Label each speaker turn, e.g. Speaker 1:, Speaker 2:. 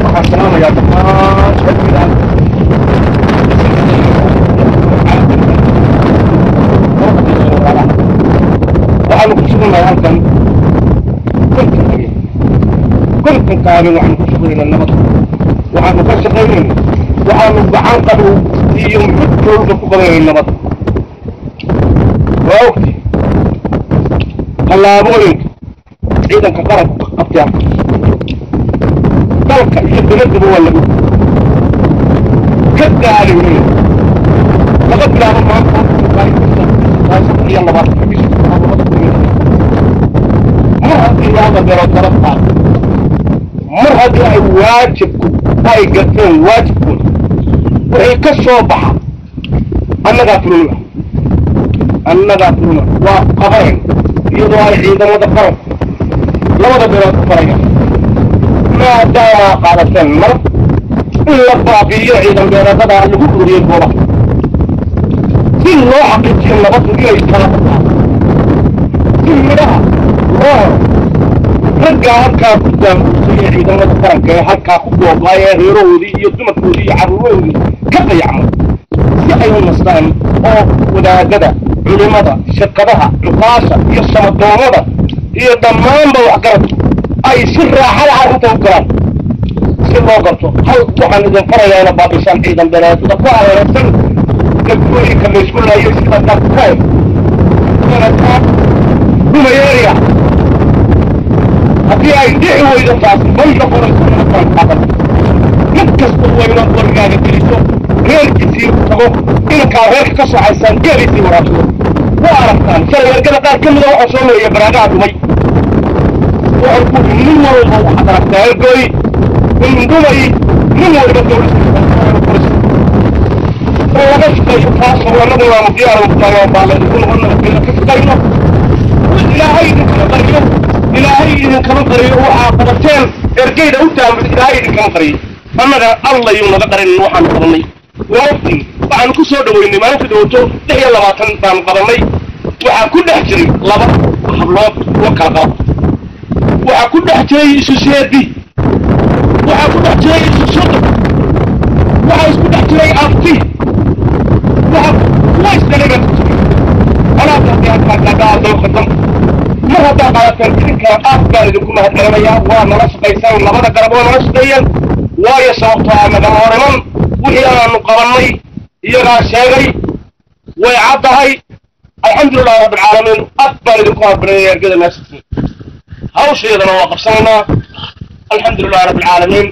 Speaker 1: Waxaan salaamayaa dhammaan shacabka. Waxaanu ku sugannahay halkan 50 habeen, 50-ka habeen waxaanu ku shaqaynaa nabad, waxaanu ka shaqaynayna, waxaanu gacan qabow iyo xogtooda ku qabanayna nabad. Waa ogti tallaabooyinka ciidanka qaranku ka qabtay halka dalka iyo dowladdaba waa lagu ka gaadhay. Laga bilaabo maanta 23-ka bishii 2002, mar haddii labada beelood nabad qaado, mar haddii ay waajibku ay garteen waajibkooda, wixii ka soo baxa annagaa fuluna, annagaa fuluna, waa qabanayna, iyadoo ay ciidamada qaranku labada beelood ku farayaan maadaamaa qaadateen mar in la baabi'iyo ciidan beereedada lagu ururiyey goobaha si loo xaqiijiyo nabaddu inay taabo qaado, si midhaha loo helo. Raggaa halkaa ku daanguurtay ee ciidamada qaranka ee halkaa ku goobaay ee reerahoodii iyo dumarkoodii iyo carruurahoodii ka dayacmay, si ay u nastaan oo wadaadada, culimada, shirkadaha, cuqaasha iyo samadoomada iyo dhammaanba waxgaradku ay si raaxada carruurta u galaan si loo garto hal, waxaan idin farayaa ina baabisaan ciidan beeleedyada ku areersan degmooyinka laysku laayay sida Dabkay, Dhumayeeriya. Haddii ay dhici weydo taasi may noqonayso nabadbaan qaadan. Mid kasta waa inaad warigaaga geliso, reerkiisii u tago, inankaa reerka ka socaysaan geeliisii waraabsado. Waa aragtaan shalay ergada qaar ka mida waxaa soo maraya baraagaha dhumay. Waxaan ku nin walba waxaad aragtaa ergooy indhumay, nin waliba dowlad laga shaqeeyo taasoo annagu waanu diyaar u tahay oo baa laydinku noqon nabadgelyo ka shaqayno. Ilaahay idinkama qariyo, Ilaahay idinkama qariyo waxaa qabateen ergeyda u taamid. Ilaahay idinkama qariyo, annaga Alla yuu naga qarin waxaanu qabanay. Waa ogtiin waxaanu ku soo dhaweynay maalinta dhawto 26 baanu qabanay. Waxaa ku dhex jiray laba hablood oo kala qaba, waxaa ku dhex jiray isu seedi, waxaa ku dhex jiray isu sodon, waxaa isku dhex jiray abti, waxa kuwa isdhalay baa ku jiray. Alaabta haddii halkaa gaadhaa dawqadan mar haddaa qaadateen, idinkana aad baan idinku mahadcelinayaa. Waa nala shaqaysaan, labada garab waa nala shaqeeyeen, waayo sababtoo ah nagama hor iman wixii aanu qabannay, iyagaa sheegay, way caddahay. Alxamdulilahi rabbilcaalamiin, aad baan idinku mahadcelinaya ergada meesha. Hawsheedana waa qabsanaynaa. Alxamdulilahi rabbilcaalamiin.